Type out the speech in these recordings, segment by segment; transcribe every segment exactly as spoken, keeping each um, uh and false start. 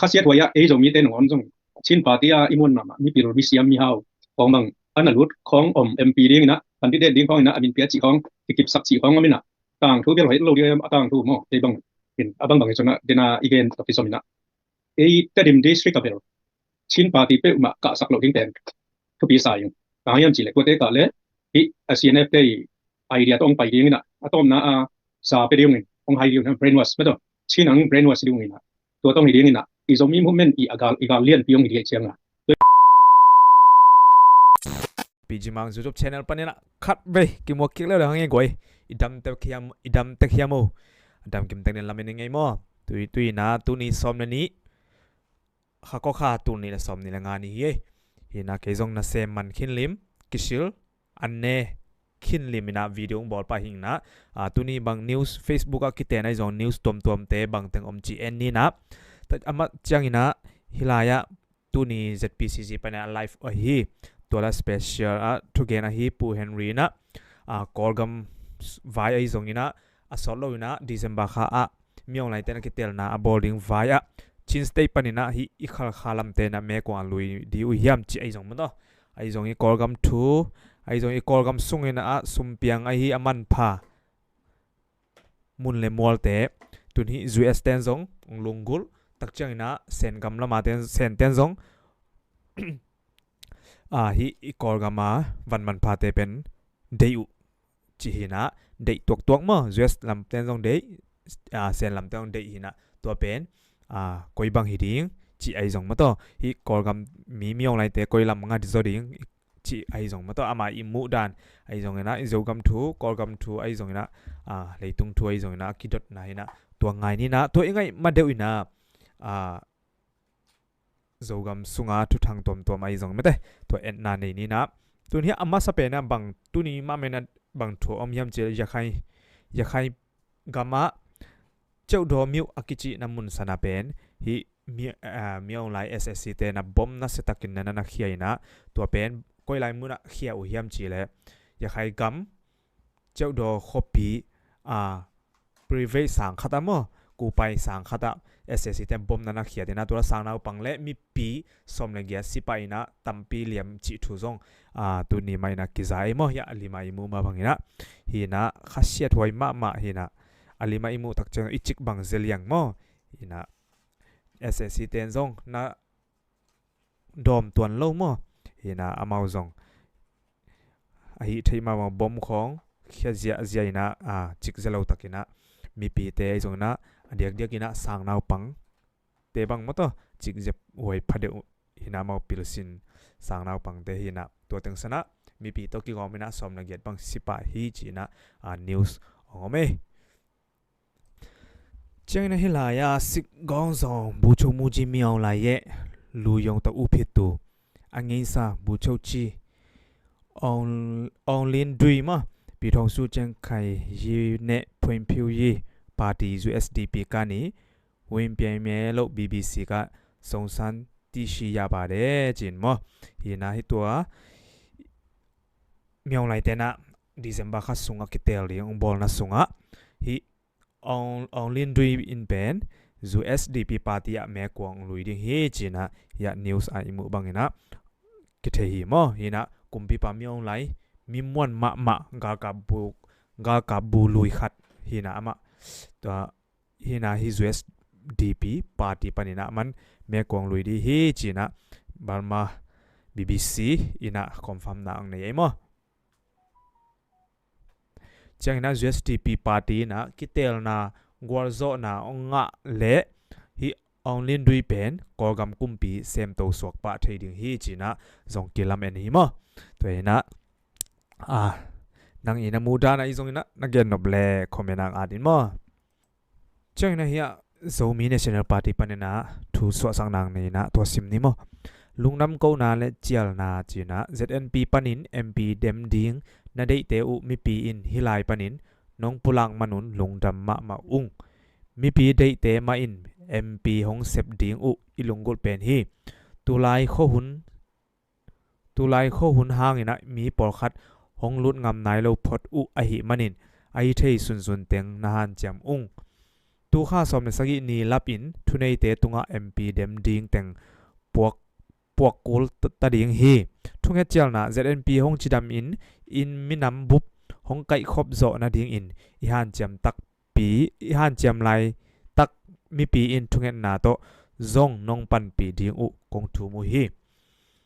khasiat huai ah ei Zomite nangawn zong Chin Party a i muan mahmah mipil, misiam, mihau khawng bang a na lut khawng om, M P ding inah, candidate ding khawng inah a min pia cih khawng, kikipsak cih khawng om inah, tangthu bel hoih lo ding a, tangthu maw, ei bang in a bangbang in sunah dena i gen tawh kizom inah, ei Tedim District a bel Chin Party peuhmah kahsak loh ding pen thupi sa ing. Ka hang hiam cih leh tuate kah leh hih a C N F te i idea tawh hong pai ding inah, a tawpna a sa pia ding in hong hai ding inah, brainwash mah tawh, Chin ang brainwash ding inah, tua tawh hi ding inah, i Zomi movement i a gal, i gal lianpi hong hi ding ciangah. P G Mang YouTube channel paninah khat vei kimuak kik leu le hang i guai. I dam tek hiam, i dam tek hiam o. Dam kim tek nen lamen i ngei maw. Tui, tui inah tuni sawm le nih, kha kawkha tul nih le sawm nih le nga ni hi ei. Hi inah kei zong na sem man khin lim, kisil an ne khin lim inah video hong bawl pah hi inah, a, tuni bang news Facebook ah kiten ahi zong news tuamtuamte bangteng om ci en ni inah. Amah ciang inah hih lai ah tuni Z P C C paninah live ahi, tua la special ah thugen ahi Pu Henry inah, a, Kawlgam vai ahi zong inah a sawt lo inah December kha ah Myaung Laite na kitelna a bawl ding vai ah Chin State paninah hih i Khalkha lamte inah mekuang a lui ding uh hiam cih ahi zong maw tawh, ahi zong i Kawlgam thu, ahi zong i Kawlgam sung inah a sumpiang ahi a manpha mun le mualte, tun hih U S ten zong hong lunggulh, tak ciang inah Sen gam lama ten, Sen ten zong a, hih i Kawlgam a van manphate pen deih uh ci hi inah, deih tuaktuak maw, U S lamten zong deih, a, Sen lamten zong deih hi inah, tua pen, a, koi bang hi ding cih ahi zong maw tawh, hih Kawlgam mi, Myaung Laite koi lam ngat zaw ding cih ahi zong maw tawh, ama i muh dan ahi zong inah, i Zogam thu, Kawlgam thu ahi zong inah, a, leitung thu ahi zong inah a kidotna hi inah, tua ngai ni inah, tua i ngaih ma deuh inah, a, Zogam sunga thuthang tuamtuam ahi zong mete, tua etna nei ni inah. Tun hih a masa penah bang, tuni mahmah inah bang thu om hiam cih leh Yakhai, Yakhai gam ah Cheuhdaw Myo a kicihna mun sana pen hih Mi, a, Myaung Lai S S C te na bom nasia takin na na khia inah, tua pen koi lai munah khia uh hiam cih leh Yakhai gam Cheuhdaw khuapi, a, private sang khat ah maw, kupai sang khat ah S S C te bom na na khiat inah, tua la sangnaupang le mipi sawm le giat si pah inah tampi liam cih thu zong, a, tuni mah inah kiza ei maw, hiah a lim ah i muh mah bang inah. Hi inah khasiat huai mahmah hi inah, a lim ah i muh tak ciang i cik bang zeliang maw. Hi inah S S C ten zong na dawm tuan lo maw. Hi inah amau zong ahi theih mah bang bom khawng khia ziahziah inah, a, cik zia lo tak inah mipite ahi zong inah a diakdiak inah sangnaupangte bang maw tawh cik zia huai phadeuh hi inah amau pilsin sangnaupangte hi inah, tua teng sanah mipi tawh kigawm inah sawm le giat bang si pah hi ci inah, a, news hong om ei. Ciangin ahi lai-a Sik Gawng Zong ဗိုလ်ချုပ်မှူးကြီး မင်းအောင်လှိုင်ရဲ့ လူယုံတစ်ဦးဖြစ်သူ အငြိမ်းစား ဗိုလ်ချုပ်ကြီး အောင် အောင်လင်းဒွေးမှ ပြည်ထောင်စုကြံ့ခိုင်ရေးနဲ့ဖွံ့ဖြိုးရေးပါတီ ယူအက်စ်ဒီပီ ကနေ ဝင်ပြိုင်မယ်လို့ ဘီဘီစီ က စုံစမ်းသိရှိရပါတယ် ကျင်မီ ဟိနၤ ဟိုတုၤ မင်းအောင်လှိုင် တဲနၤ December ခါ စူၤ က ကတဲလ် ဒံး ဘီလ် နၤ စူၤ ဟိ အောင်လင်းဒွေး အံၤ ပဵၼ် ယူအက်စ်ဒီပီ ပါတီ အ မဲခွင် လူၤ ဒံး ဟိ ကျင်နၤ ယ news အ အံၤ မူ ဘၣ် က့ၤ နၤ ကထဲ ဟိ မီ ဟိနၤ ကုမ်ပံပၤ မင်းအောင်လှိုင် မီးမွဲမးမး ဂါကးဘူ ဂါကးဘူလူၤ ခတ် ဟိနၤ အမ ဟိနၤ ဟိ ယူအက်စ်ဒီပီ ပါတီ ပၼ် ဟိနၤ အမၢ် မဲခွင် လူၤ ဒံး ဟိ ကျင်နၤ ဘီလ် မီ ဘီဘီစီ ဟိနၤ confirm နၤ အီၤ န့ၣ် ယ မီ ကျင်နၤ ယူအက်စ်ဒီပီ ပါတီ နၤ ကတဲလ် နၤ ကွၢ် စီၤ နၤ အီၤ ငါ လဲၣ် ဟိ အောင်လင်းဒွေး ပဵၼ် ကီၢ်ကမ် ကုမ်ပံ စဲမ်တိၤ သွက် ပာ် ထဲ ဒံး ဟိ ကျင်နၤ ဇွန် ကီၤ လမ် အံၤ ဟိ မီ တွဲ ဟိနၤ အ နၤ အံၤ နမူဒါ နၤ အံၤ ဇွန် ဟိနၤ နဂ့ၢ် နုပ် လဲၣ် comment နၤ အါ ဒံး မီ ကျင်နၤ ဟိ Zomi National Party ပၼ် ဟိနၤ ထူး သွက် စၢင် နၤ န့ၣ် ဟိနၤ တွဲ စံး နံၤ မီ လူင်းနမ် ကိးနၤ လၢ ကၠီလ် နၤ ကျင်နၤ ဇက်ဒ်အၣ်အၣ်ပီ ပၼ် ဟိ အၣ်ပီ ဒဲမ် ဒံး နဒဲး တဲ အိၣ် မီး ပံ ဟိ ဟိ လၢႆ ပၼ် ဟိ နီၢ်ပူလၢင် မၢၼ် ဟို လူင်းနမ် မးမး အူ မီး ပံ ဒဲး တဲ မး ဟိ အၣ်ပီ ဟိုင်း စဲပ် ဒံး အိၣ် အံၤ လူင်း ဂုတ် ပၼ် ဟိ တူၤလၢ် ဃို ဟူ တူၤလၢ် ဃို ဟူ ဟၢင် ဟိနၤ မီး ပီၣ် ခတ် ဟိုင်း လူတ် ငၢမ် နၢႆ လိၤ ဖတ် အိၣ် အဟိ မၢၼ် ဟိ အဟိ ထဲ သုၼ်ႇသုၼ်ႇ တဵင် နႁၢၼ် ၸဵမ် အူ Tukha sawm le sagih ni lapin thuneite tungah M P dem ding teng puak, puak kul ta ding hi. Thunget cialna Z N P hong cidam in, in minam bup hong kaihkhop zawh nadingin i hanciam takpi, i hanciam lai tak mipi in thungetna tawh zong nong panpih ding uh kong thum uh hi.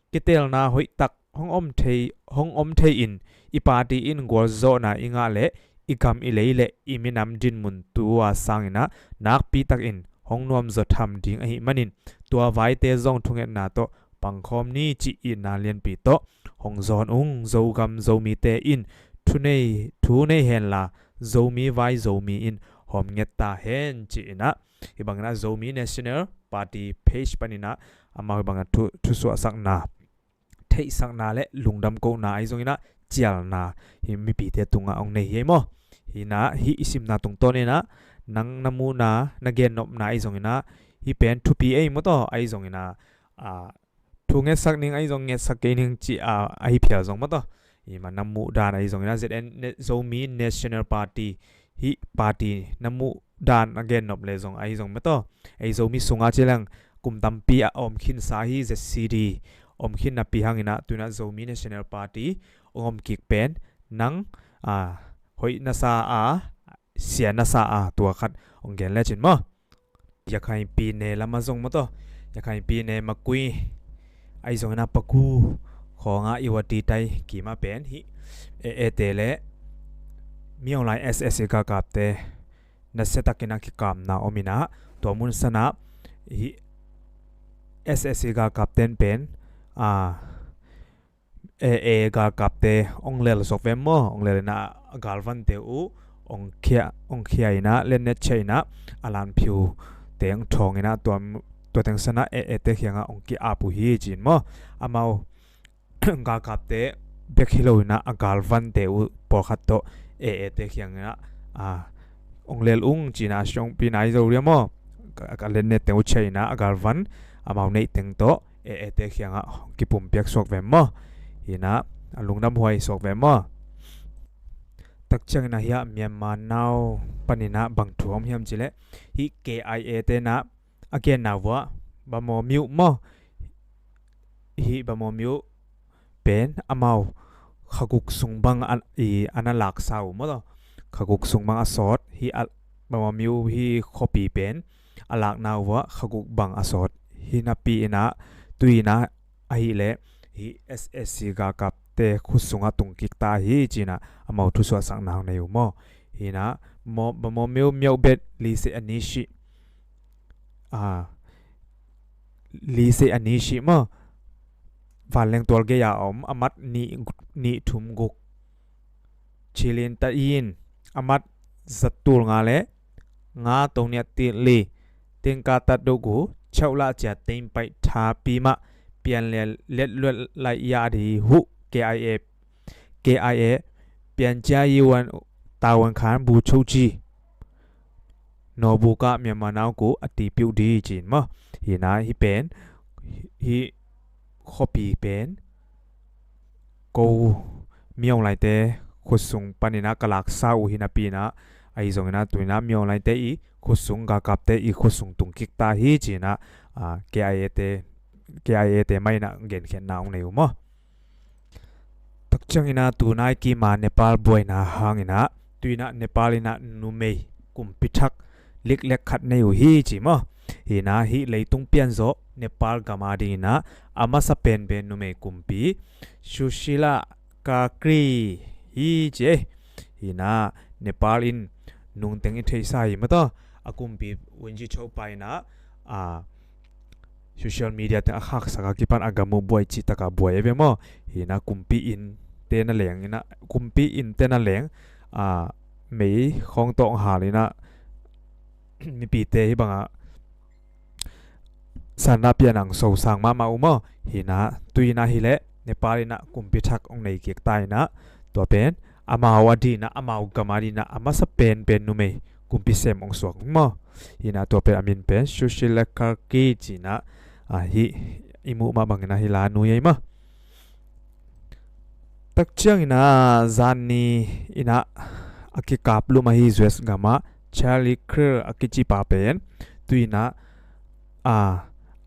Kitelna hoihtak hong om thei, hong om thei in i party in gualzawhna i ngah leh i gam i lei le i minam dinmun tua sanginah nakpi takin hong nuamzaw tham ding ahih manin tua vaite zong thungetna tawh pangkhawm ni cih itna lianpi tawh hong zawn ung. Zogam Zomite in thu nei, thu nei henla Zomi vai Zomi in hawm nget ta hen ci-inah hih banginah Zomi National Party page paninah amau hih banginah thu, thusuahsakna, theihsakna le lungdam kohna ahi zonginah cialna hih mipite tungah hong nei hi ei maw? Hinah hih i simna tungtawninah nang na muhna na gennopna ahi zonginah hih pen thupi ei maw taw? Ahi zonginah a, thu ngetsak ning ahi zong ngetsak kei ning ci a, ahi phial zong maw taw? Hih ma na muh dan ahi zonginah Z N, Zomi National Party hih party na muh dan a gennop le zong ahi zong maw taw? Ei Zomi sunga ci leng kum tampi a om khinsa hi, Z C D om khin napi hanginah tuinah Zomi National Party hong om kik pen nang a, hoih na sa a, sia na sa a, tua khat hong gen lecin maw? Yakhain pine lama zong maw taw? Yakhain pine Makui ahi zonginah Paku khawnga i wati tai kima pen hih e, ete le Myaung Lai S S C galkapte nasiatakinah kikapna ominah tua mun sanah hih S S C galkapten pen a, e, e galkapte ong lel sok vem maw? Ong lel inah a galvante uh ong khia, ong khia inah lennet chia inah a lanphiu teng thawng inah tua, tua teng sanah e, ete khiangah ong ki-ap uh hi cin maw? Amau galkapte bek hi lo inah a galvante uh pawlkhat tawh e, ete khianginah a, ong lel ung cina a siongpi nai zo ria maw? Ka, ka lennete uh chia inah a galvan amau neih teng tawh e, ete khiangah kipumpiak suak vem maw? Hinah a lungdam huai suak vem maw? Takcianginah hiah Myanmar Now paninah bang thu om hiam cileh hih K I A tenah a genna vuah Bamawmyu maw? Hih Bamawmyu pen amau khaguk sung bang a, i, a na laksa uh maw taw? Khaguk sung bang a sawt hih a, Bamawmyu hih khuapi pen a lakna uh vuah khaguk bang a sawt hi napi inah tuinah ahileh hih S S C galkapte khut sungah tungkik ta hi cinah amau thusuahsakna hong nei uh maw? Hinah Bamawmyu Myauk Bet Lise Anishi a, Lise Anishi maw? Vanleng tual gei-a om a mat nih, nih thum guk. Chilin ta in a mat zattul nga le nga tong nia tili tingka tat duk gu chauh lah cia tein paih tha pi mah pian le let luat lai ia di huh K I A, K I A pian cia yiwan tawan khan bu chauh ci. Nawbukah Myanmar Now kuh a tipiuh di cin maw? Hinah hih pen hih khuapi pen ko Myaung Laite khutsung paninah ka laksa uh hi napi inah ahi zonginah tuinah Myaung Laite i khutsung galkapte i khutsung tungkik ta hi cinah a, K I A te, K I A te mah inah genkhiatna hong nei uh maw? Takcianginah tunai kima Nepal buaina hanginah tuinah Nepal inah numei kumpi thak liklek khat nei uh hi ci maw? Hinah hih leitung pianzawh Nepal gam a dinginah a masa penpen numei kumpi Sushila Kakri hi ci ei. Hinah Nepal in nungteng i theihsa hi maw taw? A kumpi Winji Chopa inah a, social media teng a khaksak a kipan a gam uh buai cih takah buai a ve maw? Hinah kumpi in te na leng inah kumpi in te na leng a, mei khawng tawh hong hal inah mipite hih bangah sanna pianang sosang mahmah uh maw? Hinah tuinah hileh Nepal inah kumpi thak hong nei kik ta inah tua pen amau a dinah amau gam a dinah a masa penpen numei kumpi sem hong suak maw? Hinah tua pen a min pen Sushila Karki cinah a, hih i muh mah banginah hih la nui ei maw? Takcianginah zanni inah a kikap lum ahi U S gamah Charlie Kirk a kici pa pen tuinah a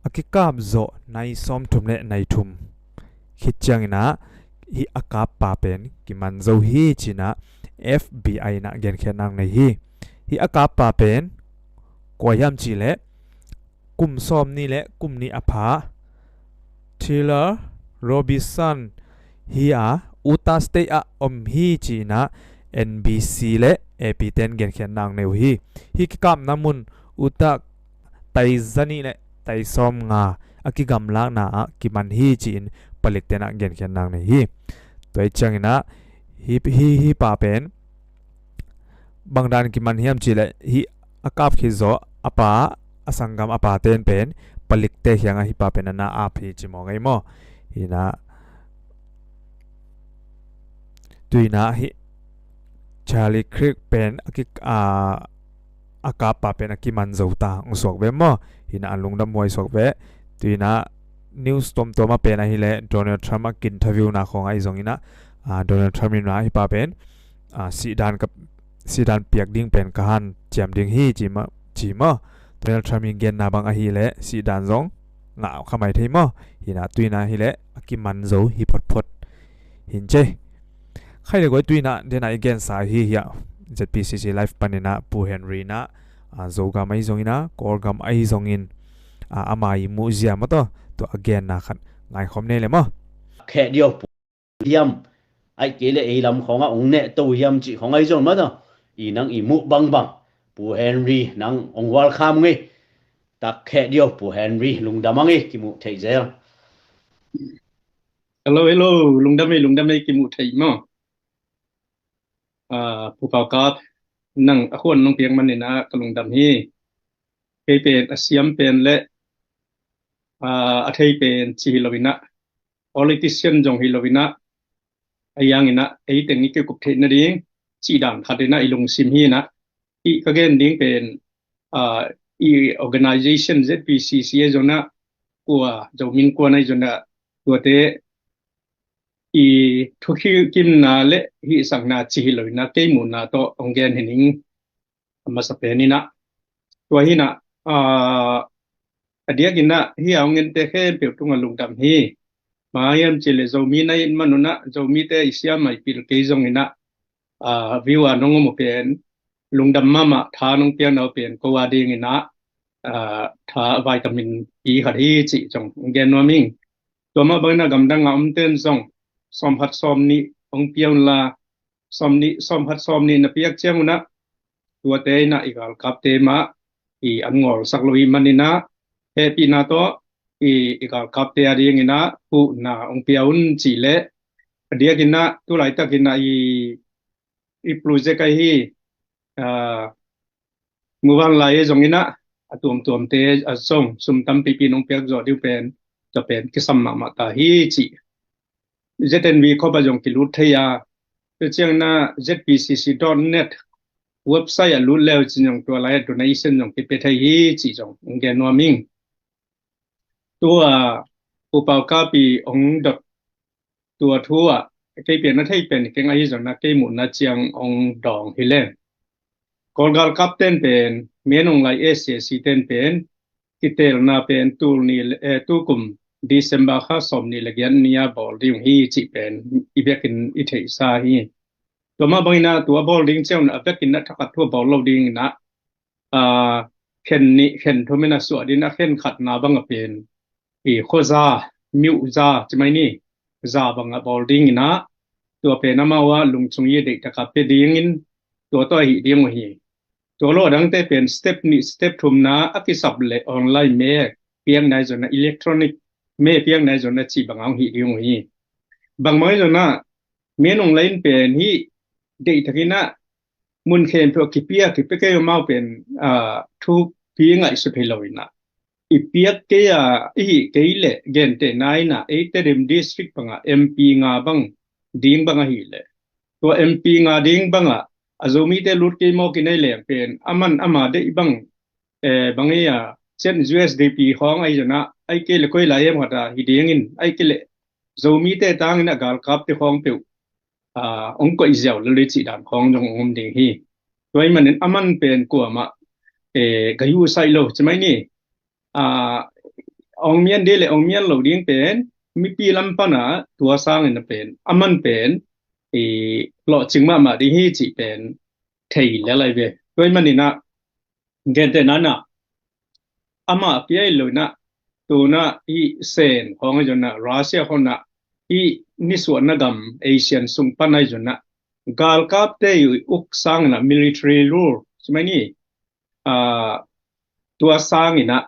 a kikap zawh nai sawmthum le nai thum khit cianginah hih a kap pa pen kiman zo hi cinah F B I inah genkhiatna nei hi. Hih a kap pa pen kua hiam cihleh kum sawm nih le kum nih a pha Taylor Robinson hi a, Utah State ah om hi cinah N B C le A P ten genkhiatna nei uh hi. Hih kikapna mun Utah tai zanih le tai sawm nga a kigamlakna ah kiman hi ci-in palik tenah genkhiatna nei hi. Tua hi cianginah hi, hi, hi pa pen bangdan kiman hiam cihleh hih a kap khit zawh a pa, a sanggam a pa ten pen palikte kiangah hih pa pen a na ap hi ci maw ngei maw? Hinah tuinah hih Charlie Kirk pen a kik a a kap pa pen a kiman zo ta hong suak ve maw? Hinah a lungdam huai suak ve. Tuinah news tuamtuam a pen ahileh Donald Trump a interview na khawng ahi zonginah a Donald Trump inah hih pa pen a sihdan ka sihdan piak ding pen ka han ciam ding hi ci maw? Ci maw? Donald Trump in genna bang ahileh sihdan zong ngah kha mai thei maw? Hinah tuinah hileh a kiman zo hi photphot hin cei. Khai le guai tuinah denah i gensa hi hiah Z P C C live paninah Pu Henry inah a Zogam ahi zonginah Kawlgam ahi zongin a ama i muhzia maw taw tua a genna khat ngaikhawm nei le maw? Kheh diau pu hiam, ai kei le ei lam khawngah ong neh to hiam cih khawng ahi zong maw taw i nang i muh bangbang Pu Henry nang ong welcome ngei. Tak kheh diau Pu Henry lungdam ang ei kimuh theih zel. Hello, hello, lungdam ei, lungdam ei kimuh theih maw? Ah, Pu Pau Kap, nang a khuan nong piak maninah ka lungdam hi. Kei pen a siam pen le ah, a thei pen ci hi loinah politician zong hi loinah a yanginah eiteng i kikup theih nading cih dan khatinah i lungsim hinah i ka gen ding pen ah, i organization Z P C C a zonah kua Zomin kuan ahi zonah tuate i thukhilkimna le hihsakna ci hi loinah kei muhna tawh ong gen hi ning a masa peninah tua hinah ah, a diakinah hi a ong ente khempeuh tungah lungdam hi. Mah hiam cihleh Zomi na it manunah Zomite i siam a i pil kei zonginah ah, view a nong om uh pen lungdam mahmah tha nong piakna uh pen ko a dinginah ah, tha vitamin pi khat hi cih zong ong gen nuam ing. Tua mah banginah gamdang a omten zong sawmkhat sawmnih ong pia unla sawmnih sawmkhat sawmnih na piak ciangunah tuate inah i galkapte mah i an ngawlsak lo i maninah hehpihna tawh i i galkapte a dinginah huhna ong pia un cihleh a diakinah tulaitakinah i i project ahi ah, muvanlai e zonginah a tuamtuamte a zong sum tampipi nong piak zawh diu pen tua pen kisam mahmah ta hi cih Z N V khop a zong kilut thei a tu cianginah Z P C C dot net website a lut leu cin zong tua lai a donation zong kipia thei hi cih zong ong gen nuam ing. Tua Pu Pau Kap i ong dot tua thu ah kei pen a thei pen keng ahi zonah kei muhna ciang ong dawng hi leng. Kawlgal kapten pen menunglai S A C ten pen kitelna pen tul ni eh, tukum December kha sawm ni le giat ni a bawl ding hi cih pen i bekin i theihsa hi. Tua mah banginah tua bawl ding ciang a bekin a thakat thu a bawl lo dinginah ah, khen nih khen thum in a suah ding a khen khatna bang a pen i khuaza miuhza cimai ni za bang a bawl dinginah tua pen amau a lungchung i deihtaka pia dingin tua tawh ahih ding uh hi. Tua lo a dangte pen step nih step thumna a kisap le online me piak nai zona electronic me piak nai zona cih bang a hong hih ding uh hi. Bangbang i zona menung lain pen hi deihtakinah mun khempeuh a kipia kipia kei amau pen ah, thupi ngaihsut hi loinah i piak kei a i hih kei leh gentehna inah eite rim district bangah M P nga bang ding bang ahih leh tua M P nga ding bangah a Zomite lut kei mawk i nei leng pen aman ama deih bang eh, bang ei a cian U S D P khawng ahi zonah ai kei le koi lai em khat a hi dingin ai kei le Zomite tangin a galkapte khawng peuh ah, ong koih ziau lel i cih dan khawng zong ong om ding hi. Tua ahih manin aman pen kuamah eh, ka yu saih lo ci mai ni. Ah, ong mian ding le ong mian lo ding pen mipi lam pana tua sangin a pen aman pen i lawhcing mahmah ding hi cih pen thei lel lai ve. Tua ahih manin ah gentehna in ah ama piai lo in ah tuna i Sen khawng ahi zong ah Russia khawng ah i nisuahna gam Asian sung pan ahi zong ah galkapte i uk sangin ah military rule ci mai ni. Ah, tua sangin ah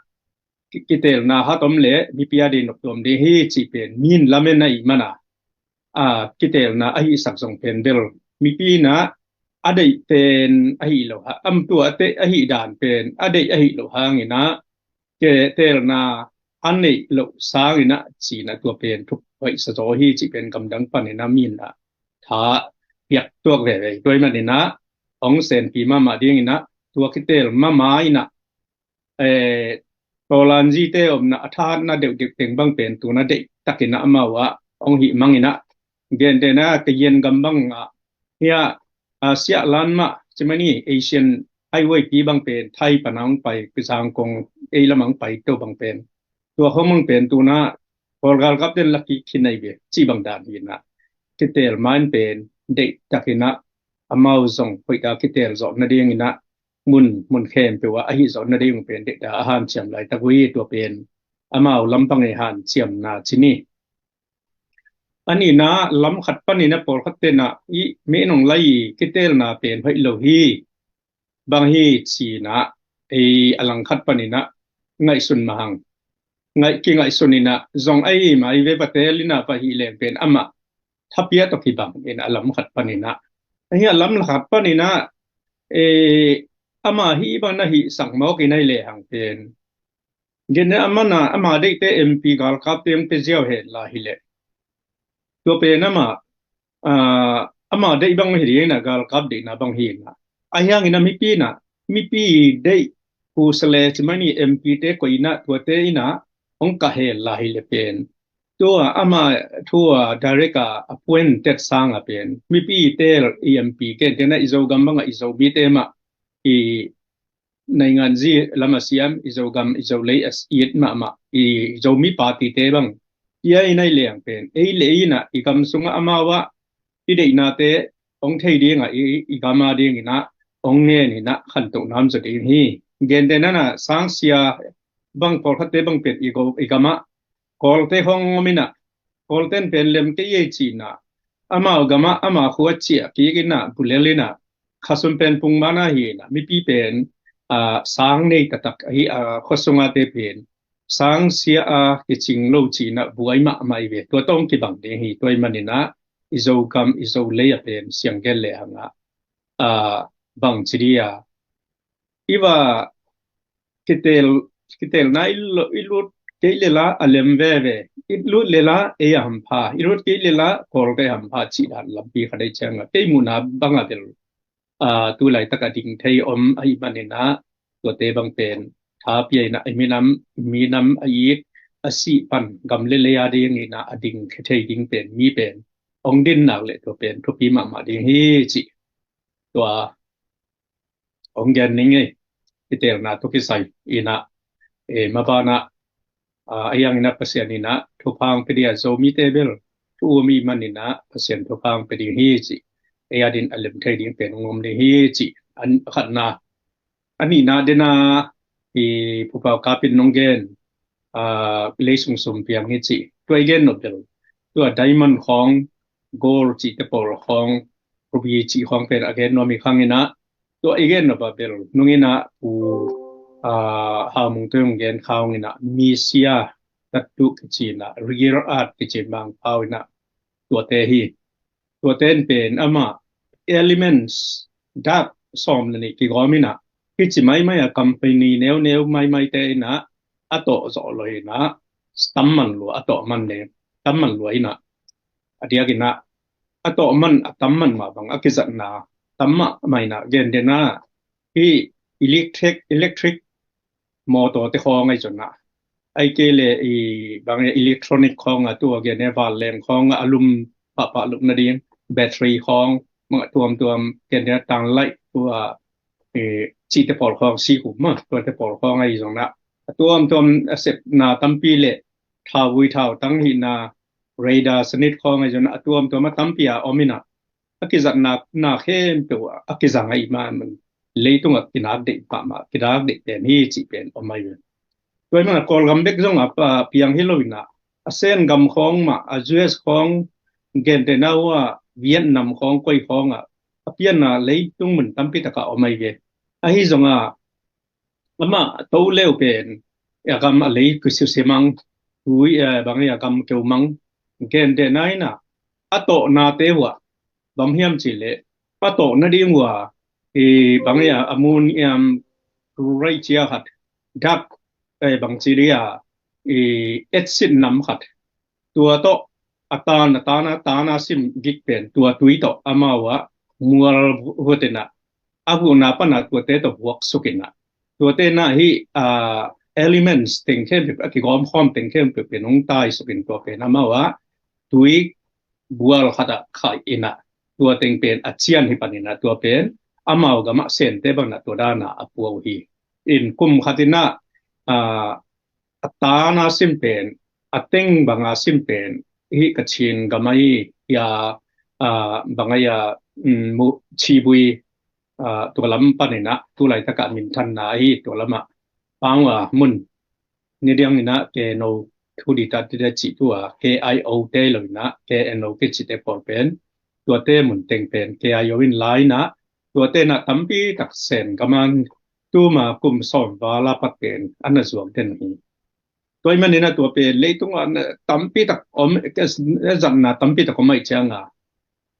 ki- kitelna hat om le mipi a ding nop tuam ding hi cih pen min lamen ahih mana a kitelna ahi sak zong pen bel mipi in ah a deih pen ahi lo ha am tua a teh ahi dan pen a deih ahi lo hangin ah kitelna a neih loh sangin ah cih in ah tua pen thup hoih sa zaw hi cih pen gamdang panin ah min ah tha piak tuak veve. Tua ahih manin ah ong senpi mahmah dingin ah tua kitel mahmah in ah eh, tawlanzite omna a thahatna deuhdeuh teng bang pen tuna deih takin ah amau ah ong hih mangin ah gentehna ka yen gam bang ah hia Asia lan mah ci mai ni Asian highway pi bang pen Thai pana ong pai Zangkong ei lam ong pai to bang pen tua khawng bang pen tuna Kawl galkapten laki khinai ve ci bang dan hi in ah kitel man pen deih takin ah amau zong hoih ta kitel zawh nadingin ah mun mun khempeuh ah ahi zawh nading pen deih ta a hanciam laitak uh hi. Tua pen amau lampang ei hanciamna ci ni. A nihna lam khat panin ah pawlkhat ten ah i mei nong lai i kitelna pen hoih lo hi bang hi ci in ah ei a lang khat panin ah ngaihsun mahang ngaih kingaihsun in ah zong ahi mai ve patel in ah pahih leng pen amah thapia tawh kibang in a lam khat panin ah ahi a lam khat panin ah eh, ama hih bang na hih sak mawk in ahi lehang pen gentehna amana ama deihte M P galkapte ong pe ziau hen la hi leh tua pen ama ah, ama deih bang hi ding in ah galkap deihna bang hi in ah ahi hangin ah mipi in ah mipi deih hu sa le ci mai ni M P te koih in ah tuate in ah ong kah hen la hi leh pen tua ama thu a direct a appointed sang a pen mipi tel i M P gentehna i Zogam bang ah i Zomite mah i nainganzi lam a siam i Zogam i Zolei a it mahmah i Zomi party te bang tia i nai leng pen ei le ei in ah i gam sungah amau ah i deihnate ong thei ding ah i, i gam a dingin ah ong ngen in ah khantoh nam zaw ding hi. Gentehna in ah sangsia bang pawlkhatte bang pen i go- i gam ah Kawlte khawng om in ah Kawlten pen lem kei ei ci in ah amau gam ah ama khua ciah kik in ah bulel in ah khasum pen pung man ahi in ah mipi pen ah, sang nei taktak ahi ah, khuasung a te pen sang sia a kicing lo ci in ah buai mahmah i ve tua tawh ong kibang ding hi. Tua ahih manin ah i Zogam i Zolei a pen siang gen lehang ah ah, bang ci dia i va kitel kitelna i lo- i lut kei lela a lem veve i lut lela ei a hampha i lut kei lela Kawlte hampha cih dan lampi khat ei ciang a kei muhna bang a bel ah, tu laitak a ding thei om ahih manin ah tuate bang pen tha pia in ah i minam minam a it a sih pan gam le lei a dingin ah a ding khe thei ding pen mi pen ong din nak le tua pen thupi mahmah ding hi cih tua ong gen ning ei kitelna tawh kisai in ah eh, maban ah ah, a hiang in ah Pasian in ah thupha ong pe ding a Zomite bel thu um i man in ah Pasian thupha ong pe ding hi cih ei a din a lem thei ding pen ong om ding hi cih an khatna a nihna dena i pupau kapin nong gen ah, lei sungsum piang hi cih tua i gen nop bel tua diamond khawng gold cihte pawl khawng ruby cih khawng pen a gen nuam hi khang in ah tua i gen nop a bel nung in ah u ah, Haumung Tuiung gen khawng in ah misia tattu kici in ah real earth kici mangpau in ah tuate hi tuate in pen ama elements dak sawm le nih kigawm in ah kici maimai a company neuneu maimaite in ah a tawh zawh lo in ah tamman lua a tawh man le tamman lua in ah a diak in ah a tawh man a tamman mah bang a kizatna tam mahmah in ah gentehna hi electric electric motor te khawng ahi zong ah ai kei le i bang electronic khawng a tua gen e vanleng khawng a lum pahpah lupna ding battery khawng mah tuamtuam gentehna tanglai tua eh, cihte pawl khawng, sikum mah tuate pawl khawng ahi zongin ah, a tuamtuam a sepna tampi le thauvui thautang hihna, radar sanit khawng ahi zongin ah, a tuamtuam a tampi a om in ah, a kizatna na khempeuh a kizang ahih man, leitungah kinak deih mahmah, kinak deih pen hi cih pen om ahi ve. Tua ahih manin Kawlgam bek zong a, a piang hi lo in ah, a Sen gam khawng mah, a U S khawng, gentehna uh ah Vietnam khawng, koi khawng ah a pianna leitung mun tampi takah om ahi ve. Ahi zongin ah, amah to leu pen, a gam a lei kisusia mang, tui, eh, bang a gam keu mang, gentehna in ah, a tawhnate uh ah, bang hiam cih leh, a tawh nading uh ah, i bang a, ammonium chloride cia khat, dak, eh, bang ci dih a, i acid nam khat, tua tawh a tan, a tan, a tan a sim gik pen, tua tui tawh amau ah mual vut in ah, a vuhna pan ah tuate tawh vuak suk in ah, tuate in ah hih, ah, elements teng khempeuh, a kigawm khawm teng khempeuh pen hong tai suk in, tua pen amau ah tui bual khat ah khaih in ah, tua teng pen a cian hi pan in ah, tua pen amau gam ah Sente bang in ah tua dan a a pua uh hi. In kum khat in ah, ah, a tan a sim pen, a teng bang a sim pen, hih Kachin gam ahi, hia, ah, bang ahi a, um, Mu-, Chibui, ah, tua lam pan in ah, tu laitak ah minthanna ahi, tua lam ah pang uh a mun, ni diang in ah K N O thu dih ta ti dih cih tu a, K I O te lo in ah, K N O kici te pawl pen, tuate mun teng pen K I O in la in ah, tuate in ah tampi tak Sen gam ah tuma kum sawm val a pat pen a na zuak den hi. Tua ahih manin ah tua pen leitung ah na tampi tak om, ke-, zatna tampi tak om ahih ciangin ah,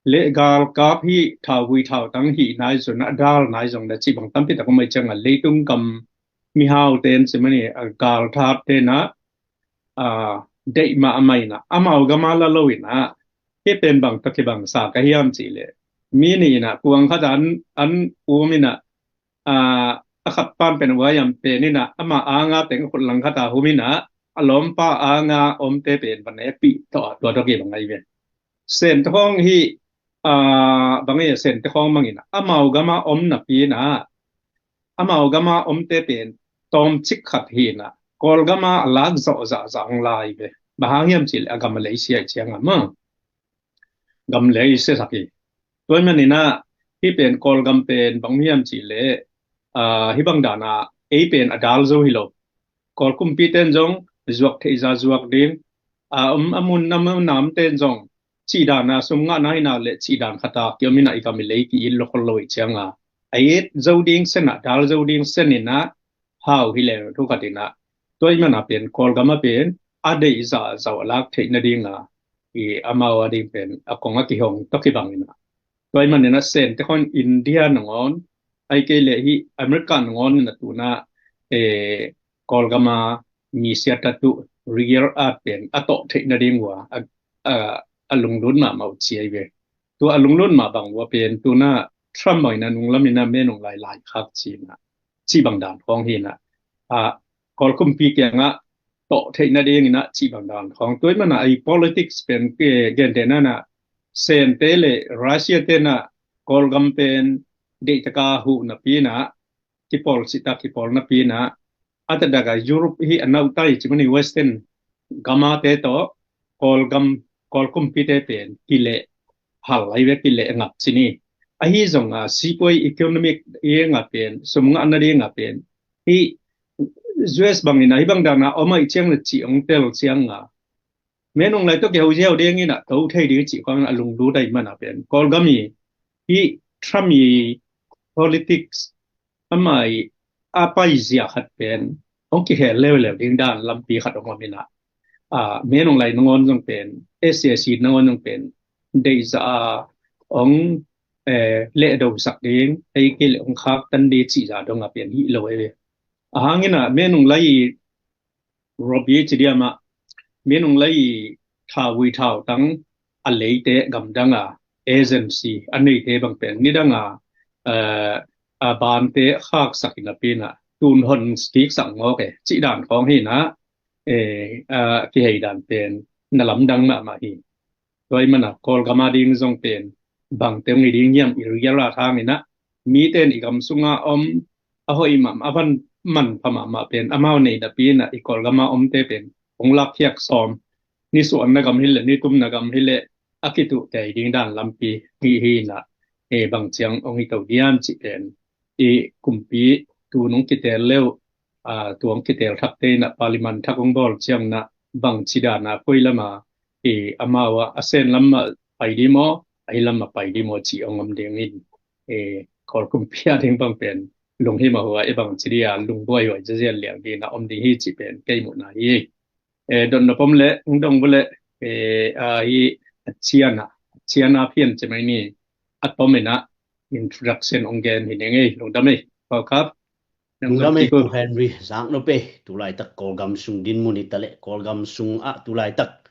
le galkap hih, thauvui thautang hih nai zong, a dal nai zong, na cih bang tampi tak om ahih ciangin ah, leitung gam mihaute in ci mani, a galthate in ah, a, deih mahmah in ah, amau gam a la lo in ah, hih pen bang tawh kibang sa ka hiam cih leh, mi nih in ah kuang khat ah an, an um in ah, a, a khat pan pen, Wayam pen in ah, ama anga teng khut lang khat ah hum in ah, a lawmpa anga omte pen va nekpih tawh, tua tawh kibang ahi ve. Sente khawng hih, a, bang e, Sente khawng mang in ah, amau gam a om napi in ah, amau gam a omte pen tawmcik khat hi in ah, Kawlgam a a lak zawh zahzah hong lai ve. Bang hang hiam cih leh a gam a lei sia ahih ciangin ah maw, gam lei sia sak hi. Tua ahih manin ah, hih pen Kawlgam pen bang hiam cih leh, ah, hih bang dan ah ei pen a dal zo hi lo. Kawl kumpite in zong zuak theih zah zuak ding, ah, um, a mun, a mun namte in zong cih dan a, sum ngahna hi nak leh cih dan khat ah ki-om in ah, i gam i lei ki-it lo khol lo ahih ciangin ah, a it zo ding sen ah, dal zo ding sen in ah, hau hi leng thu khat in ah, tua ahih manin ah pen Kawlgam a pen a deih zahzah a lak theih nading a, i amau a ding pen a kong a kihong tawh kibang in ah, tua ahih manin ah Sente khawng India nangawn, ahih kei leh hih America nangawn in ah tu in ah, eh, Kawlgam a mi siat a tu, rare earth pen a tawh theih nading uh a, a, a lunglut mahmah uh ci ahi ve. Tua a lunglut mah bang uh a pen tu in ah Trump bang in ah nunglam in ah menung lai lai khak ci in ah, cih bang dan khawng hi in ah, a, Kawl kumpi kiangah tawh theih nading in ah cih bang dan khawng. Tua ahih manin ah ei politics pen, eh, gentehna in ah, Sente le Russia te in ah Kawlgam pen deih tak a huh napi in ah, kipawl cih tak kipawl napi in ah, a taktak a Europe hih a nautai ci mani Western gam ate tawh Kawlgam, Kawl kumpite pen kilehhal ahi ve, kileh ngap ci ni. Ahi zongin ah sipuai, economic ding a pen, sum ngah nading a pen, hih U S bang in ah hih bang dan a om ahih ciangin ah cih hong tel ciangin ah, menung lai tawh kiho ziau ding in ah, to thei ding cih khawng a lunglut ahih manin ah pen, Kawlgam i hih Trump i politics, amah i a paizia khat pen hong kikhel leuleu ding dan lampi khat hong om in ah, ah, menung lai nangawn zong pen, S A C nangawn zong pen deih zah a hong, eh, lehdo sak ding, ahih kei leh hong khaktan ding cih zah dong a pen hi lo e. A hang in ah menung lai i lobby ci diam ah, menung lai i thauvui thautang a leite gamdang a agency a neite bang pen nidang a, eh, a bante khaksak in a pi in ah, tun hon kiksak mawk e cih dan khawng hi in ah, eh, a kihei dan pen na lamdang mahmah hi. Tua ahih manin ah Kawlgam a ding zong pen bangte hong hi ding hiam i rial a hang in ah, mite in i gam sunga om a hoih mahmah, a van manpha mahmah pen amau nei napi in ah i Kawlgama omte pen hong lakkhiak sawm, nisuahna gam hileh nitumna gam hileh a kituh kei ding dan lampi hi hi in ah, e, bang ciang hong hi to diam cih pen i kumpi tu nong kitel leuh, a, tu hong kitel thakte in ah parliament thak hong bawl ciang in ah bang ci dan a koi lam a, e, amau a, a sen lam a pai di maw, a hi lam a pai di maw cih hong om ding in, e, Kawl kumpi a ding bang pen lunghimhuai, e, bang ci di a lungbuaihuai zazian liang ding in ah om ding hi cih pen kei muhna hi. E, dotna pom le, hong dong bu le, e, a, hi a cian a, a cian a phian ci mai ni, a tom in ah introduction hong gen hi ning ei, lungdam ei, Paul Kap. Lungdam ei, Pu Henry, zak nop ei, tu laitak Kawlgam sung dinmun hi ta leh, Kawlgam sung ah tu laitak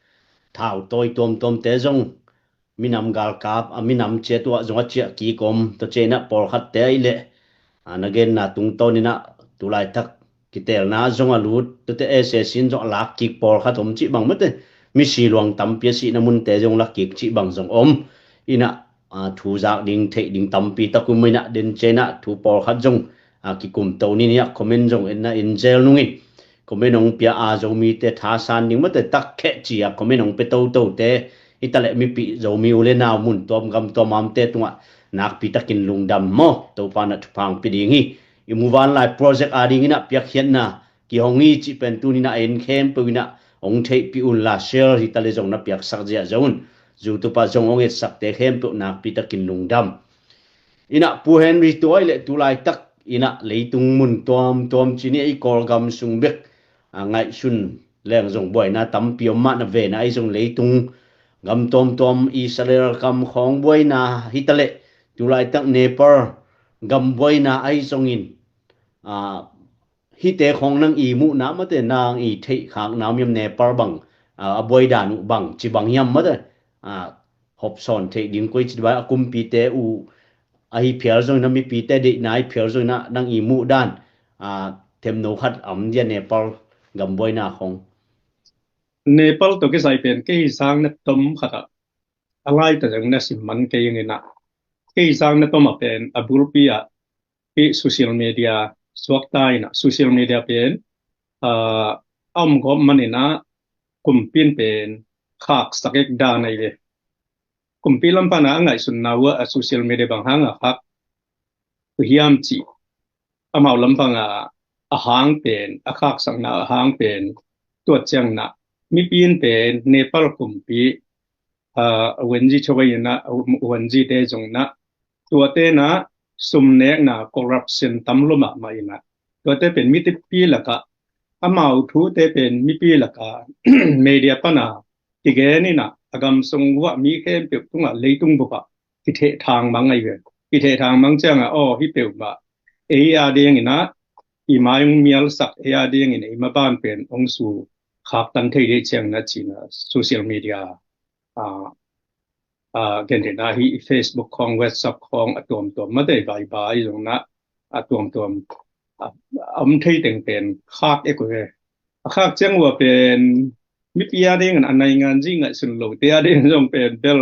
thau tawi tuamtuamte zong minam galkap, a minam ciat uh ah zong a ciah kik om, tua ciang in ah pawlkhatte ahih leh, a, na genna tungtawn in ah tu laitak kitelna zong a lut, tuate S A C in zong a lak kik pawlkhat om cih bang mate, misi luang tampi a sihna munte zong lak kik cih bang zong om. In ah, a, thu zak ding, theih ding tampi tak um in ah, den ciang in ah thu pawlkhat zong, a, kikum to ni in ah comment zong en in ah en zel nung in. Comment hong pia a Zomite thasan ding mate, tak kheh ci a comment hong pia totote hi ta leh, mipi Zomi u le nau mun tuam gam tuam amte tungah nakpi takin lungdam maw, Topa in ah thupha hong pia ding hi. I muvanlai project a ding in ah piakkhiatna kihong hi cih pen tuni in ah en khempeuh in ah hong theihpih un la, share hi ta leh zong na piaksak ziahziah un. YouTube ah zong hong etsakte khempeuh nakpi takin lungdam. In ah Pu Henry, tua ahih leh tu laitak in ah leitung mun tuamtuam ci ni ei, Kawlgam sung bek, a, ngaihsun leng zong buaina tampi om mah na ve na, ahi zong leitung gam tuamtuam, Israel gam khawng buaina hi ta leh, tu laitak Nepal gam buaina ahi zongin, a, hihte khawng nang i muhna mate, nang i theih khakna om hiam, Nepal bang, a, a buai dan uh bang ci bang hiam mate, a, hopsawn theih ding koi ci di bai, a kumpite uh ahi phial zong in ah, mipite deihna ahi phial zong in ah nang i muh dan, a, themno khat a om dia Nepal gam buaina khawng? Nepal tawh kisai pen kei sang na tom khat ah a laita zong na sim man kei ing in ah, kei sang na tom a pen a bulpi ah i social media suakta in ah, social media pen, a, a om gawp man in ah kumpi in pen khaksak ek dan ahi ve. Kumpi lam pan a ngaihsunna uh ah social media bang hang a khak uh hiam cih, amau lam pan a, a hang pen, a khaksakna a hang pen, tua ciang in ah mipi in pen Nepal kumpi, a, Wenji Chawai in ah, Wenji te zong in ah, tuate in ah sum nekna, corruption tam lua mahmah in ah, tuate pen mipi lakah, amau thute pen mipi lakah media pan a kigen in ah, a gam sung uh ah mi khempeuh tungah, leitung bup ah kithehthang mang ahi ve. Kithehthang mang ciang a, aw, hih peuhmah ei a ding in ah i mai hong mialsak, ei a ding in ah i maban pen hong su khaktan thei ding ciang in ah ci in ah, social media, a, a, gen ding in ah hih Facebook khawng, WhatsApp khawng a tuamtuam mate, Viber ahi zong in ah a tuamtuam, a, a om thei teng pen khak ek uh ve. A khak ciang uh ah pen mipi a ding in ah, a nainganzi ngaihsun lote a ding zong pen bel,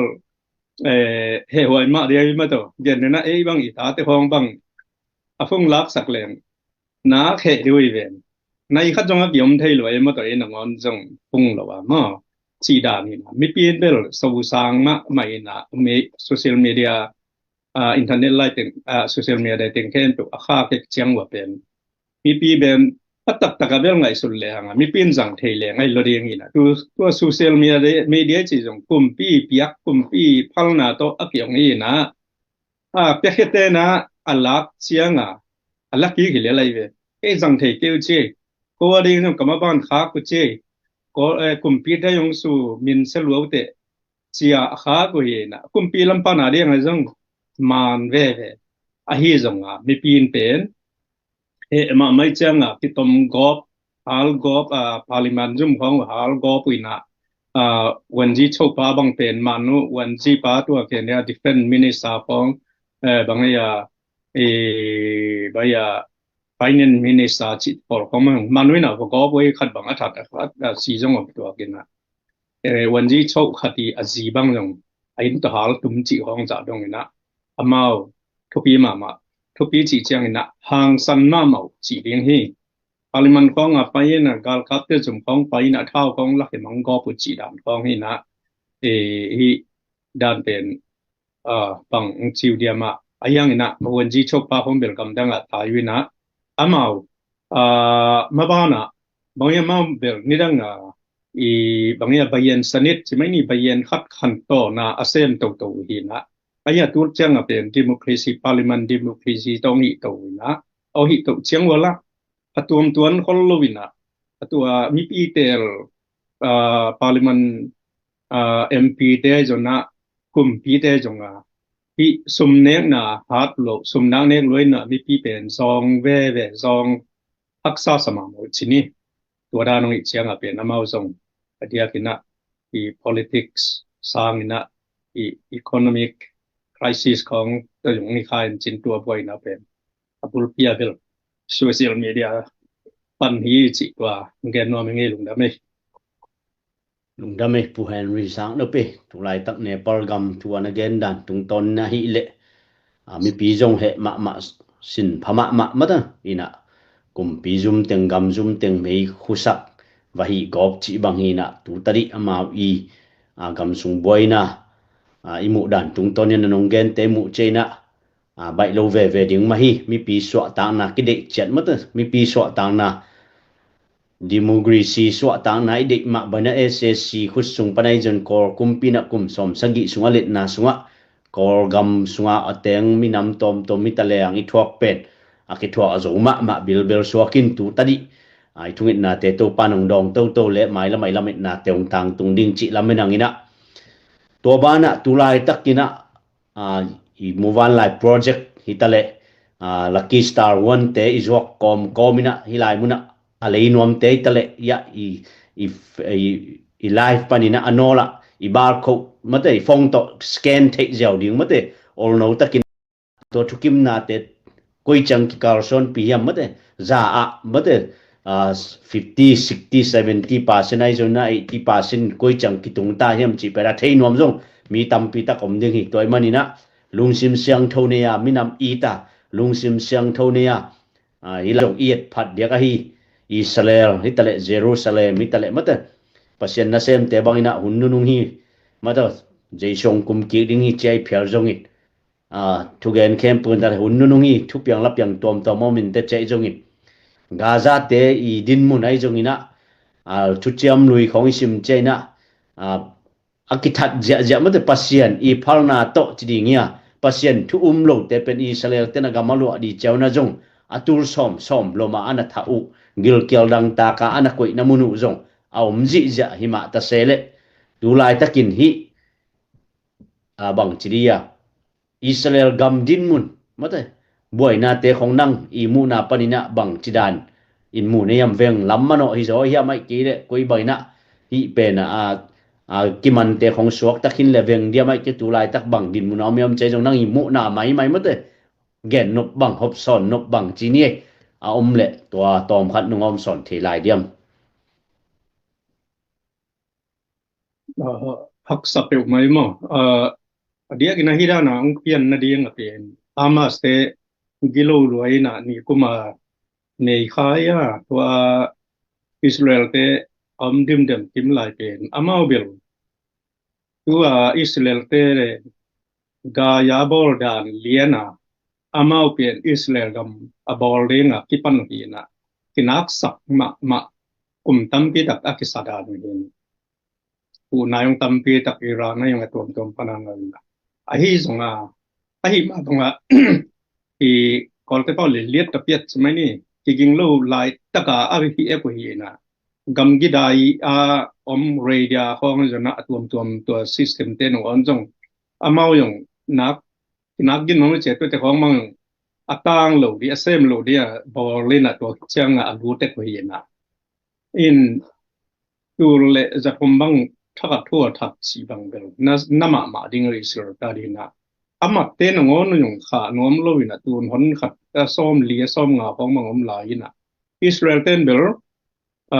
eh, hehhuai mah ding ahi mah tawh. Gen ding in ah ei bang i tate khawng bang a phone laksak leng nak heh ding uh hi ven. Nai khat zong a kiom thei lua ei mah tawh, ei nangawn zong phone lo a maw, cih dan in ah mipi in bel sosang mahmah in ah, me-, social media, a, internet lai teng, a, social media teng khempeuh a khak ek ciang uh ah pen mipi pen a taktak a bel ngaihsun leng a, mipi in zang thei leng ahi lo ding in ah, tu, tua social media, media cih zong kumpi piak, kumpi phalna tawh a kiong hi in ah, a, piakkhiate in ah a lak ciang a, a lak kik hi lel ahi ve. Ei zang thei kei uh ci ei, ko a ding zong ka maban khak uh ci ei, ko, eh, kumpite hong su min sia lua uh teh, ci a a khak uh hi in ah, kumpi lam pan a ding a zong man veve. Ahi zong a mipi in pen, eh, mahmah ciang a kitom gawp, hal gawp, a, parliament zum khawng hal gawp uh in ah, a, Wenji Chawai pa bang pen man uh, Wenji pa tua ken a defense minister khawng, eh, bang a, eh, bang a, finance minister cih pawl khawng man uh in ah, va gawp uh hi, khat bang a that a, a, a si zong om tuak in ah, eh, Wenji Chawai khat i a zi bang zong a inn tawh hal tum cih khawng zah dong in ah, amau thupi mahmah. thupi cih ciangin ah hangsan mahmah uh cih ding hi. Parliament khawng a pai in ah galkapte zum khawng pai in ah thau khawng lak hi mang gawp uh cih dan khawng hi in ah, e, hi dan pen, a, bang ci uh diam ah a hiang in ah Pu Win Ji Chok pa khawng bel gamdang ah tai uh in ah amau, a, maban ah bang hiam amau bel nidang a, i, bang hiam bayan sanit ci mai ni, bayan khat khan tawh na a sem toto uh hi in ah a hiang tu ciang a pen democracy, parliament democracy tawh hih to uh in ah, a hih to ciang uh a la a tuamtuan khol lo in ah a tua mipi tel, a, parliament, a, M P te zong ah kumpi te zong ah hih sum nekna hat lo, sum nak nek lo in ah mipi pen zawng veve, zawng haksa sa mahmah uh ci ni. Tua dan hong hih ciang a pen amau zong a diak in ah i politics sang in ah i economic crisis khawng tawh zong hi kha in cin tua buai in ah pen a bulpi a bel social media pan hi cih tua gen nuam hi ngei. Lungdam ei. Lungdam ei Pu Henry Sang Nop ei. Tu laitak Nepal gam thu a na gen dan tungtawn na hih leh, a, mipi zong heh mahmah, sin pha mahmah mata in ah kumpi zum teng, gam zum teng mei khusak va hih gawp cih bang hi in ah tu tadih amau i, a, gam sung buaina, a, i muh dan tungtawn in a nong gente muh ciang in ah, a, baih lo veve ding mah hi. Mipi suahtakna kideih ciat mata, mipi suahtakna, democracy suahtakna i deih mah bang in ah S A C khut sung pan ahi zong Kawl kumpi in ah kum sawm sagih sung a letna sungah Kawl gam sungah a teng minam tawmtawm, mi taleng i thuak pen a kithuak a zo mahmah bilbel suak in tu tadih, a, i thungetnate Topa in hong dawng toto leh mailam a i lametnate hong tangtung ding cih lamen hang in ah, tua ban ah tu laitak in ah, a, i muvanlai project hi ta leh, a, Lucky Star One te i zuak kawmkawm in ah hih lai mun ah a lei nuamte hi ta leh, ya, i, i, i, i live pan in ah a nawl ah i barcode mate, i phone tawh scan theih ziau ding mate, olno takin tua thukimnate koi ciang kikalsuanpih hiam mate, za ah mate, a, fifty, sixty, seventy percent ahi zong in ah eighty percent koi ciang kitung ta hiam cih pen a thei nuam zong mi tampi tak om ding hi. Tua ahih man in ah lungsim siangtho nei a, minam it a, lungsim siangtho nei a, a, hih lai zong i et phat diak ahi Israel hi ta leh, Jerusalem hi ta leh mate, Pasian nasemte bang in ah hun nunung hi mate, Jesu hong kum kik ding hi ci a i phial zong in, a, thugen khempeuh in ta leh hun nunung hi, thupiang lapiang tuamtuam om in te ci a i zong in, Gaza te i dinmun ahi zong in ah, a, Thuciam Lui khawng i sim ciang in ah, a, a kithat ziahziah mate, Pasian i phalna tawh ci ding hi a, Pasian thu um lote pen Israel te in a gam a luah ding ciang in ah zong a tul sawmsawm lom a a na thah uh, gilkial dangtak a a na koihna mun uh zong a om zihziah hi mah ta se leh, tu laitakin hih, a, bang ci ding a, Israel gam dinmun mate, buainate khawng nang i muhna pan in ah bang ci dan in mu na hiam? Veng lam manawh hi zaw hiam, ahih kei leh koi bang in ah hih pen a, a, a kimante khawng suakta khin leh veng diam, ahih kei leh tu laitak bang dinmun a om hiam ci a i zong nang i muhna maimai mate, gen nop bang, hopsawn nop bang ci ni ei. A om leh tua tawmkhat nung a om sawn thei lai diam? A, haksa peuh mai maw? A, a diakin a hih dan a hong pian nading a pen Hamas te gilo lua in ah nikum a nei kha a, tua Israel te a om dimdem kim lai pen amau bel tua Israel te le Gaza bawl dan lian a, amau pen Israel gam a bawl ding a kipan uh hi in ah, kinaksak mahmah, kum tampi tak a kisa dan uh hi in, unau tampi tak, Iran a zong a tuamtuam pan a ngah in ah. Ahi zong a, ahi mah bang a, i Kawlte tawh liliat ka piat ci mai ni, kiging lo laitak a a hih ek uh hi in ah, gamgi dai a om radio khawng zong a tuamtuam tua system te nung a om zong, amau zong nak, nak gin mong ciat tuate khawng mang a tang lo ding, a sem lo ding a bawl in ah tua ciang a a lu tek uh hi in ah. In tul le zathum bang thak a thu a thak cih bang bel na, na mahmah ding Israel ta ding in ah. A matte nangawn uh zong kha nuam lo in ah, tun hon khat a sawm li a sawm nga khawng mang om lai in ah. Israel ten bel, a,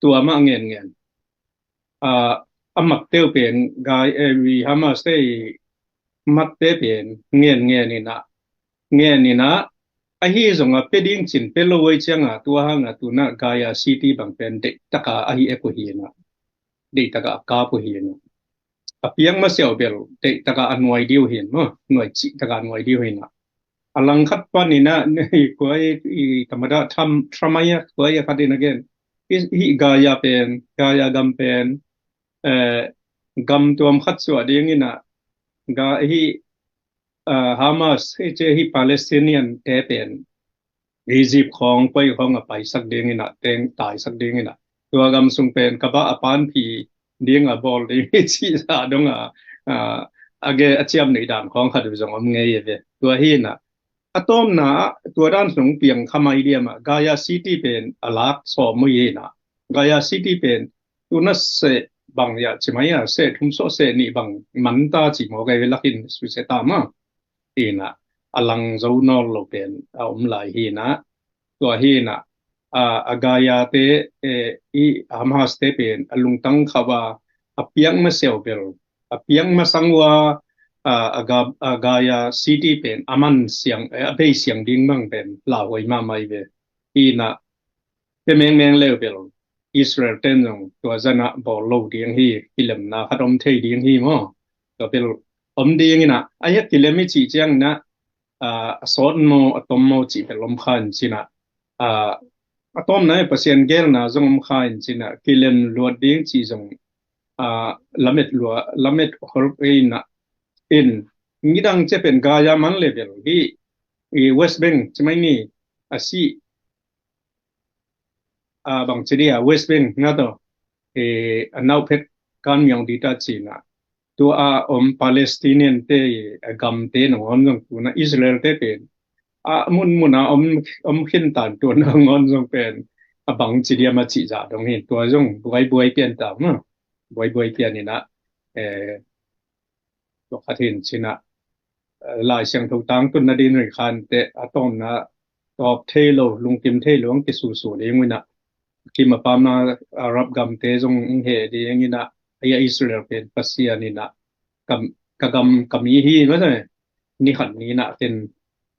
tua mah ngenngen. A, a matte uh pen gai, e, wi Hamas te i matte pen ngenngen in ah, ngen inah, ahi zongah pia ding cin pia lo ei ciangah tua hangah tunah Gaza City bang pen deihtaka ahi ek uh hi inah, deihtaka a kap uh hi inah, a piang masiau bel deihtaka a nuai diu hi in maw, nuai cihtaka a nuai diu hi inah. A langkhat pan inah, kuai i tamada tham thamaya kuai a khat in a gen, hi Gaza pen, Gaza gam pen, eh, gam tuam khat suah ding inah, ga hi, ah, Hamas hi cia hi Palestinian te pen Egypt khawng koi khawng a paisak ding inah, teng taisak ding inah, tua gam sung pen ka bah a panphi ding a bawl ding hi cih zah dong a, ah, a ge a ciam neih dan khawng khat uh zong om ngei a ve. Tua hi inah, a tawmna ah tua dan sung piang khamai diam ah Gaza City pen a lak sawm uh hi inah, Gaza City pen tuna seh bang ya cimai a seh thum sawh seh nih bang manta ci maw gai ve lakin suse ta ma inah, a lang zo nawl lo pen a om lai hi inah. Tua hi inah, a, a Gaza te, eh, i Hamas te pen a lungtang khauh a, a piang masiau bel, a piang masang uh a, a, a Ga-, a Gaza City pen a man siang, eh, a bei siang ding bang pen lauhuai mahmah hi ve. Hi inah, pia mengmeng leu bel Israel ten zong tua zanah bawl lo ding hi, kilemna khat om thei ding hi maw. Tua bel om ding inah, a hi a kilem i cih ciang inah, ah, a sawt maw, a tom maw cih bel om kha in cinah, ah, a tawmna i Pasian gelna zong om kha in cinah, kilem luat ding cih zong, ah, lamet lua, lamet hol inah, in, nidang cia pen Gaza man le bel hi, i West Bank cimai ni, a si, a bang ci dia West Bank nga to, eh, a nau phet kan miang di ta cina. Tua a om Palestinian te, a gam te nong om zong tuna Israel te pen a mun mun a om, om khin tan tua nong om zong pen a bang ci dia ma ci za dong hin tua zong buai buai pian ta ma. Buai buai pian ina, eh, tua khat hin cina, eh, Lai Siangtho tangtun na din ri khan te a tawmna tawp thei lo, lungkim thei lo ang kisusu ding ina. Kim a pamna Arab gam te zong ing he ding ina, aya Israel pen Pasian ina, kam, ka gam kami hi ma te, ni khat ni na ten,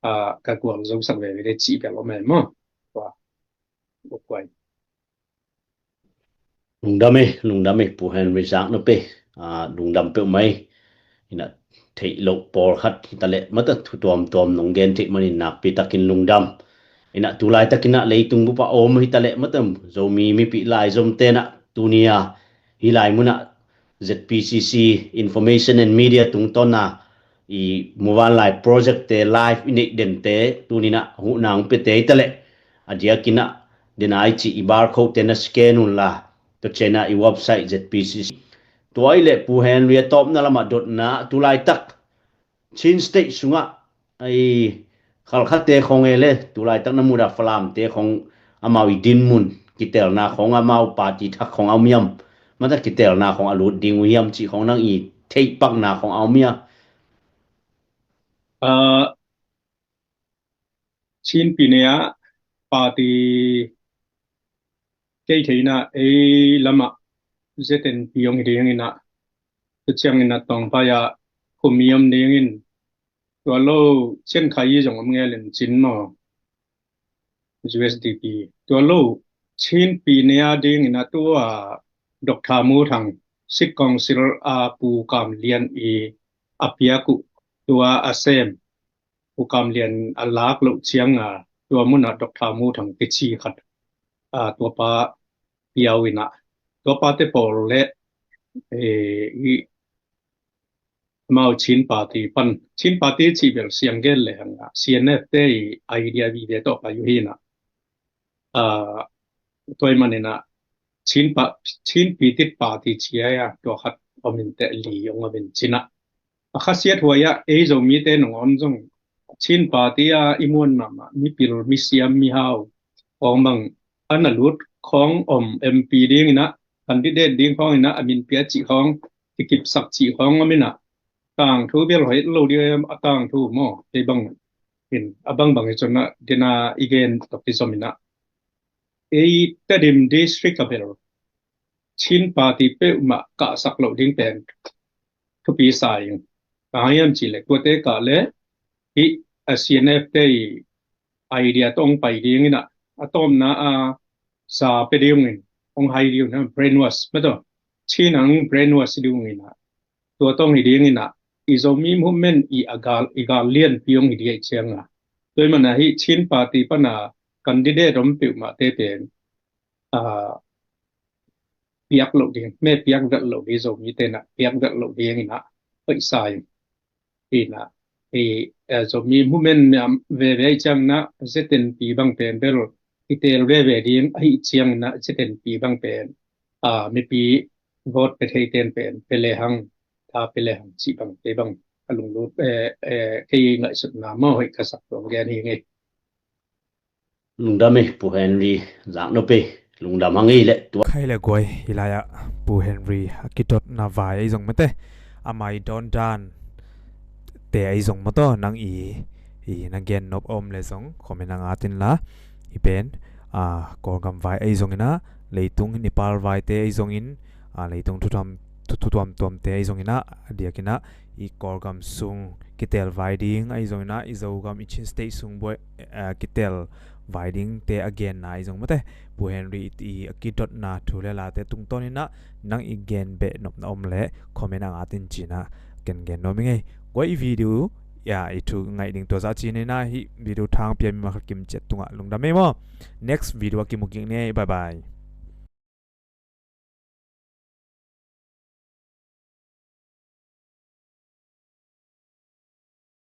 ah, ka gual zo sak ve ve de ci bel om em mo. Tua, ua kuai. Lungdam e, lungdam e, Pu Henry Zak na pe, ah, lungdam peuh mai. Ina theih loh pawlkhat hi ta leh mata thu tuamtuam nong gen theih manin nakpi takin lungdam. Ina tulai takin ah leitung bup ah om hi ta leh mata Zomi mipih laizom tenah tuni a hi lai munah Z P C C Information and Media tungtawn a i muvanlai project te live i neih den te tuninah huhna hong pia te hi ta leh a diakinah denai cih i barcode te na scan unla tua cianah i website Z P C C. Tua i leh Pu Henry a tawpna lamah dotna tulaitak Chin State sungah i khalkhate khong e le tulaitak na mudah Falamte khong amau i dinmun kitelna khong amau party thak khong a um hiam, mata kitelna khong a lut ding uh hiam cih khong nang i theihpakna khong a um hiam? Ah, Chin pi nei ah party kei theina ei lamah Z N P hong hi ding ina, tu ciang ina tawngpai ah khumi om ding in, tua lo Chin khai i zong om ngel in Chin maw, U S D P. Tua lo Chin pi nei a ding ina tua Doctor Mu Thang, State Council a Pu Kam Lian i a piak uh, tua a sem Pu Kam Lian a lak loh ciang a tua munah Doctor Mu Thang kici khat, a, tua pa piau ina, tua pa te pawl le, eh, i amau Chin party pan, Chin party cih bel siang gen le hang a, C N F te i idea vive tawh pai uh hi ina. Ah, tua i man ina Chin pa, Chin pitit party cia a tua khat om in te li ong om in cina. A khasiat huai ah ei Zomite nong om zong Chin party a i muan mahmah mipil, misiam, mihau khong bang a na lut khong om M P ding ina, candidate ding khong ina a min pia cih khong, kikipsak cih khong om ina. Tangthu bel hoih lo ding em, a tangthu maw, kei bang in a bangbang hi cun a dina i gen tok kizom ina. Ei Tedim district a bel Chin party peuhmah kahsak loh ding pen thupi sa ing. Ka hang hiam cih leh tuate kah le hih a C N F te i idea tawh hong pai ding in ah, a tawpna a sa pe ding in hong hai ding in ah, brainwash mah tawh, Chin ah hong brainwash ding in ah, tua tawh hong hi ding in ah, i Zomi movement i a gal, i gal lianpi hong hi ding ahih ciangin ah, tua ahih manin ah hih Chin party pan a candidate om peuhmah te pen, ah, piak loh ding, me piak vet loh ding, Zomi te in ah piak vet loh ding in ah, hoih sa in, in ah, i, eh, Zomi movement miam veve ahih ciangin ah, Z N P bang pen bel i teel veve ding ahih ciangin ah, Z N P bang pen, ah, mipi vote pe thei ten pen pe lehang, tha pe lehang cih bang, kei bang a lunglut, eh, eh, kei ngaihsutna maw, hoih ka sak tuang gen hi ngei. Lungdam e, Pu Henry, zak nop e, lungdam hang ei leh tua. Khai le guai, hi lai ah Pu Henry a kidotna vai ahi zong mate, a mai dawn dan te ahi zong maw tawh, nang i, i na gen nop a om le zong comment ah ngat in la, i pen, a, Kawlgam vai ahi zong in ah, leitung Nepal vai te ahi zong in, a, leitung thu tuam, thu, thu tuamtuam te ahi zong in ah, a diak in ah, i Kawlgam sung kitel vai ding ahi zong in ah, i Zogam, i Chin State sung buai, eh, kitel vai ding te a genna ahi zong mate, Pu Henry i, i a kidotna thu le la te tungtawn in ah, nang i gen beh nopna om le comment ah ngat in ci in ah, ken gen nuam ing ei. Guai, i video, ya, i thu ngaih ding tua zah ci in ah, hih video thang pia mi ma khat kim ciat tungah lungdam ei maw. Next video ah kimu kik ni ei. Bye bye.